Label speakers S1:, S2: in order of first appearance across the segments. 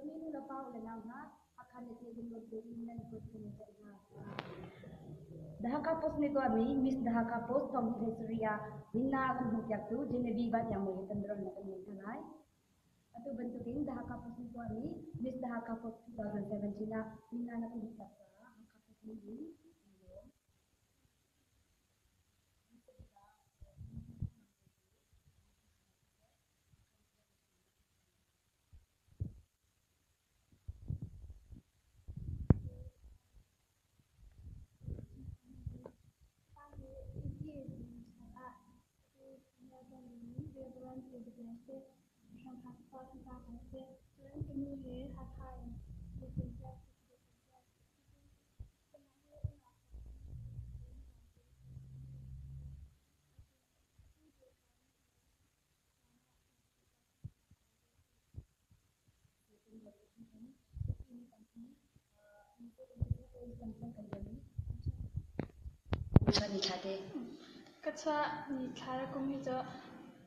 S1: Dawtmi nu le pa u le nau hna, Hakha net nih lungruat tein nan kut kan in tlaih hna. The Hakha Post nih tuahmi Miss The Hakha Post 2023 ah winna a kan hmuhpiaktu Genevieve Van Iang Mawi he tonbiaruahnak kan ngei hna lai. Atu bantukin The Hakha Post nih tuahmi Miss The Hakha Post 2017 ah winna na kan hmuhpiak caah Hakha Post min in kan i lawm.
S2: Ka chuah ni thla le kum hi cu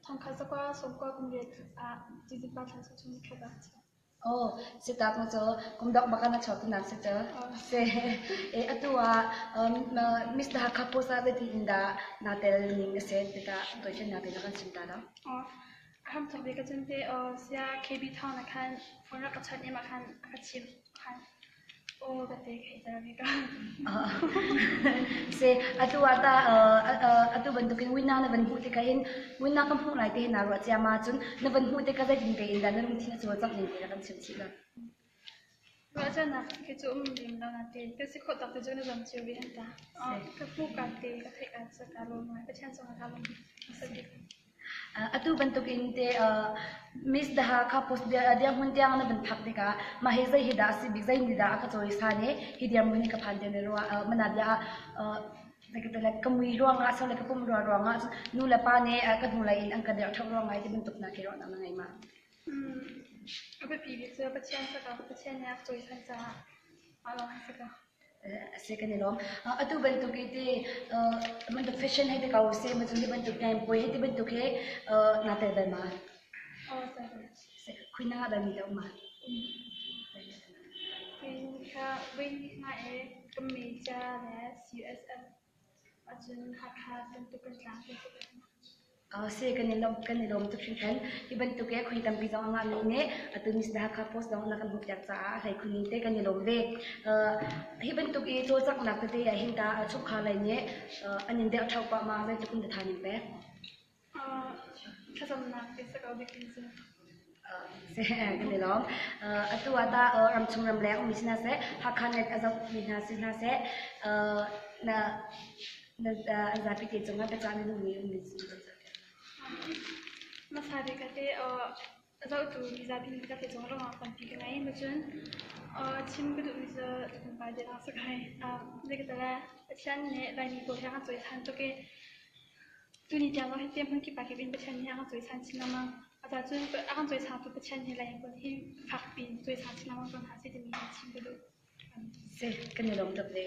S2: thongkhat zakua sawmkua kum riat ah December thla chung ni khat ah a chuak.
S1: Oh, sitak na cu kum dok bak na chuak tinak si cu. Se e atu ah Miss Hakha Post ah zeiti in dah naa tel ning a si tikah toifiannak te na kan chim ta lo.
S2: Oh, a hramthawk bik ahcun te sia KB Thawng na khan phone rak ka chawnh i mah khan a ka chimh khan aw ka te ka i tel ve ko.
S1: Se atu ah ta atu bantukin winna na van hmuh tikah hin winna ka hmuh lai te hi naa ruah cia ma cun na van hmuh tikah zeitin te in dah na lungthin a cawlcangh ning te na kan chim chih lo.
S2: Ruahchannak khi cu um lem lo nain ka si khawh tawk te cu na zuam cio ve an ta. Ka hmuh ka te ka theih ka cu ka lawm ngai. Pathian cungah ka lawm.
S1: Atu bantukin te Miss The Hakha Post dirhmun tiang na van phak tikah mah hi zei hi dah a si bik zei nih dah a ka cawisan i hi dirhmun hi ka phan tiah na ruah mana bia ah ka mui ruangah sole ka pum rua ruangah nu le pa nih ka hnulei in an ka dirh ṭheuh ruangah ti bantuk hna khi ruahnak na ngei ma?
S2: A biapi bik cu Pathian si ko. Pathian nih a ka cawisan caah mah lawng hi si ko.
S1: A si kan i lawm. Atu bantuk i ti bantuk fashion hei ti ko seh ma cun ti bantuk puai hei ti bantuk hi naa tel bal ma?
S2: Aw tel bal.
S1: Khui na ngah balmi dah um ma?
S2: Queen kha Win nga e ka meja le CUSF ahcun Hakha bantuk kan tlang te si.
S1: Si kan i lawm kan i lawm tuk hringhran. Hi bantuk i khui tampi zong a ngahmi nih atu Miss Hakha Post zong na kan hmuhpiak caah hlei khun in te kan i lawm ve. Hi bantuk i cawlcanghnak tete ah hin ta chungkhar lei nih an in derh ṭheo pah ma zeitluk in dah tha ning pek?
S2: Thlacamnak te si ko bikin cu.
S1: Kan i lawm. Atu ah tah ramchung ramleng ummi si hna seh, Hakha net a zohmi hna si hna seh, na an zapi te cungah biacah na duhmi ummi si.
S2: Hmasa bik ah teh a zohtu mizapi vialte cung ruangah tampi ka ngei. Cun chim ka duhmi cu tlawmpal te lawng si kai. Zeikatele Pathian nih Laimi pawl hi a kan cawisan tuk i Tuni tiang zong hi te hmun kip ah kip in Pathian nih a kan cawisan chin lengmang. Ata cun a kan cawisangtu Pathian hi Laimi pawl hi fakpi in cawisang chin lengmang ko hna seh timi hi chim ka duh.
S1: Si, kan i lawm tuk ve.